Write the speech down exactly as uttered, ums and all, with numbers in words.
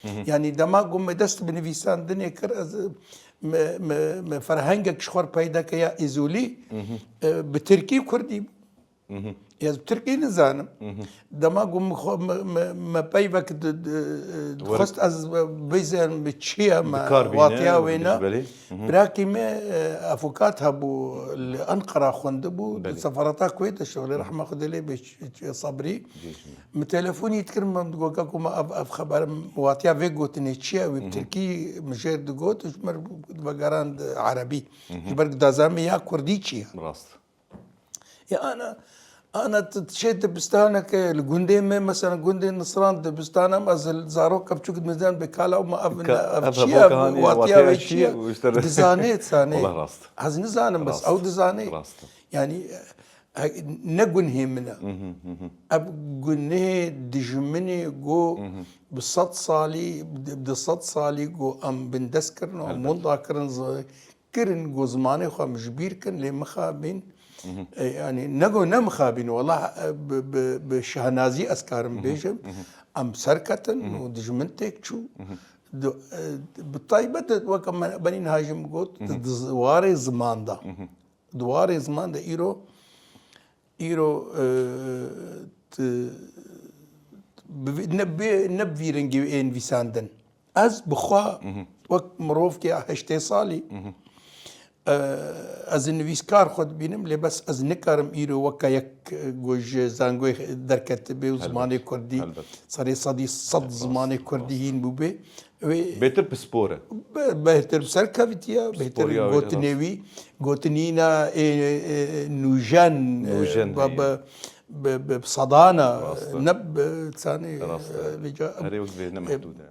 Yanî dema ku me dest bi nivîsandinê kir, ez me, me, me ferhengek ji xwe peyda ke ya Îzolî, e, bi tirkî kurdî bû. Ez bi tirkî nizanim. Dema ku min xwe, me, me, me peyvek di, di, dixwest ez bizên bi çi ye, me watiya wêne. Birakî me, e, avukat hebû, li Enqera xwendibû, di sefareta Kuwêt de şixulê, rehma Xwedê lê bê, Ç-, Ç-, Sabrî. Min telefonî dikir, min digot, "Ka ku me ev, ev xeber, watiya vê gotinê çi ye?" Wî bi tirkî min jêr digot, ji min vegerand erebî. Ji ber ku dizanî ya kurdî çi ye. Rast. Ya ana, ana tu çê dibistaneke li gundê me, mesela gundê Nisran dibistan em, ez li zaroka biçûk dimeziyan bi kala û me ev, ev çi ye, ev watiya wê çi ye? Dizanê, dizanê. Wala rast. Ez nizanim, bes ew dizanê. Rast. Yanî, e, ne gunhê min e. Ev gunhê dijminê go bi sed salî, bi du sed salî go em bindest kirin û em winda kirin, z-, kirin ku zimanê xwe em ji bîr kin, lê mixabin, e, yanî ne ku ne mixabin, wela, e, bi, bi, bi şahnazî ez karim bêjim, em serketin û dijmin têk çû. Di, e, bi taybet weke me berî niha jî min got, di warê ziman de. Di warê ziman de îro, îro, e, tu, bi vî-, ne bi, ne bi vî rengî ê nivîsandin. Ez bi xwe wek mirovkê heştê salî, e, ez nivîskar xwe dibînim, lê bes ez nikarim îro weke yek, e, ku ji zangoyê derketibe û zimanê kurdî serê sedî sed zimanê kurdî hîn bûbe. Wê bêtir pispor e. Be-, bêtir bi ser kevitiye, bêtir gotinê wî, gotinîna ê, ê, nûjen, e, nûjen, bi, bi, bi, bi sedana, ne bi, sanê, e, vêca, herê wek vê ne mehdûd e.